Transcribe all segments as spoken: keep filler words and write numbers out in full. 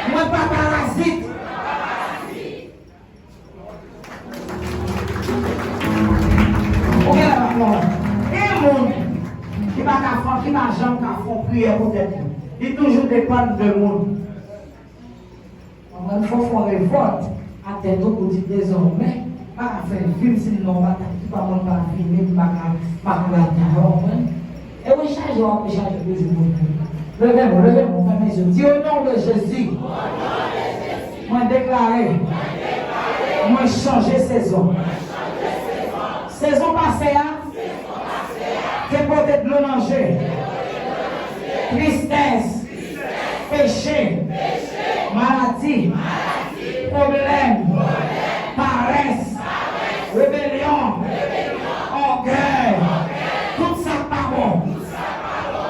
Mwen pa parazit. Ou gen la pa fè. Gen moun ki pa ka fè, ki pa janm ka fè yon priyè pou tèt li. Li toujou depann de moun. Konprann, fò w fè yon revòlt a tèt ou pou di dezòmè, pa ka fè vi m si m nan yon batay ki pa moun pa vini, m pa ka, m pa ka batay, w konprann? E wi, chaje w ap chaje toujou pou Bondye. Leve men w, leve men w, fèmen je w. Di, au nom de Jésus, mwen deklare, mwen chanje sezon. Sezon pase a te pote dlo nan je, tristès, peche, maladi, pwoblèm, parès, rebelyon, ògèy, tout sa k pa bon.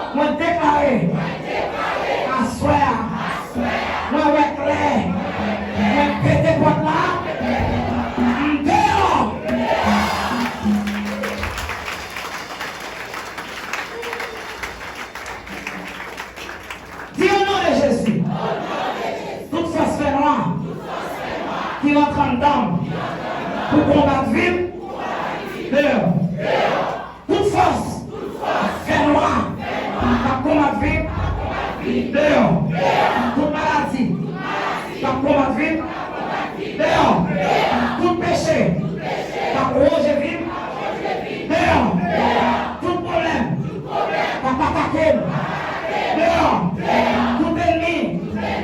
Mwen deklare, aswè a, mwen wè klè, mwen pete pòt la, m deyò. Di, au nom de Jésus, tout fòs fènwa ki rantre anndan m pou konbat vi m, deyò. Tout fòs fènwa k ap konbat vi m, deyò. Tout maladi k ap konbat vi m, deyò. Tout peche k ap wonje vi m, deyò. Tout pwoblèm k ap atake m, deyò. Tout ènmi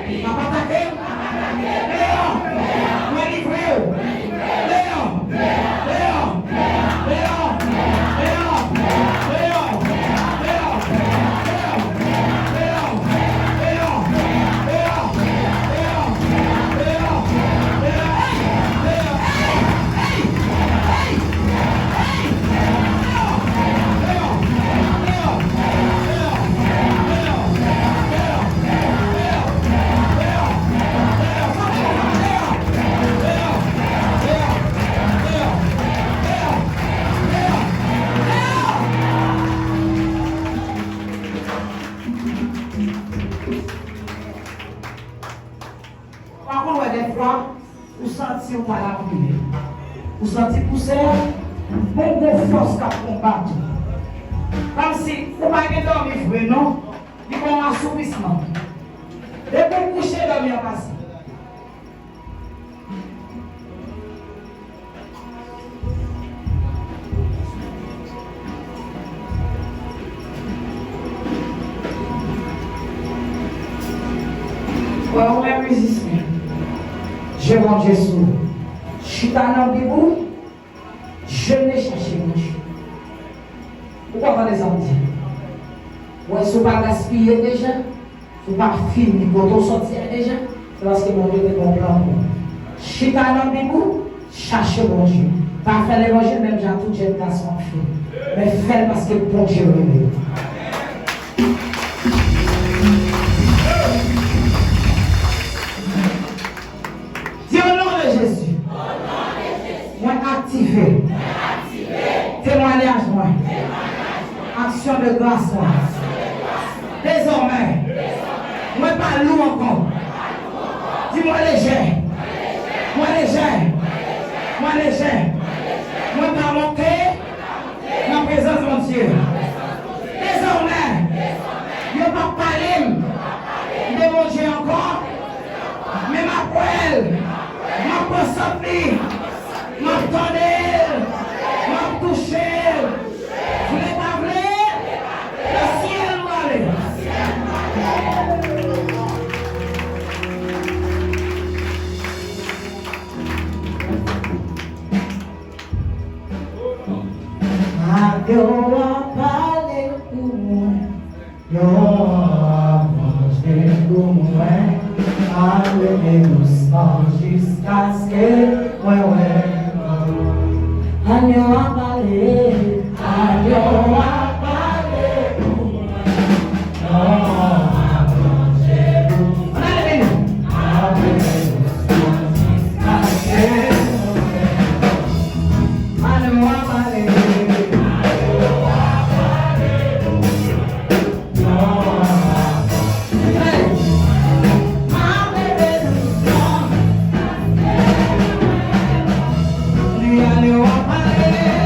k ap atake m, deyò. Mwen livre w. Deyò. Deyò. Ou pa konn wè dèfwa, ou santi ou pa lapriyè. Ou santi pousè a, bon gwo fòs k ap konbat ou. Kòmsi ou pa gen dòmi vre non, li ba w asoupisman. Depi w kouche, dòmi an pase. Wè, ou menm mizisyen, je Bondye sou ou. Chita nan Bib ou, je ne cherche Bondye. Ou konprann sa m di? Wè, si w pa gaspiye deja, si w pa fini kote w sòti a deja, se paske Bondye te gen yon plan pou ou. Chita nan Bib ou, chache Bondye. Pa fè levanjil menm jan tout jèn gason ap fè. Men fè l paske Bondye rele w. Di, au nom de Jésus, mwen aktive temwayaj mwen, aksyon de gras mwen. Dezòmè, mwen pa lou ankò. Di, mwen lejè, mwen lejè, mwen lejè. Mwen pa monte nan prezans Bondye. Dezòmè, yo p ap pale m de Bondye ankò, men m ap wè l, m ap pran sant li, m ap tande l, m ap touche l. Vle pa vle, nan syèl m prale. Yo a pale pou mwen, yo a manje pou mwen, ale dousman jiskaske mwen wè. Yo a pale, yo a pale pou mwen, yo a manje pou mwen. Pale w ap pale.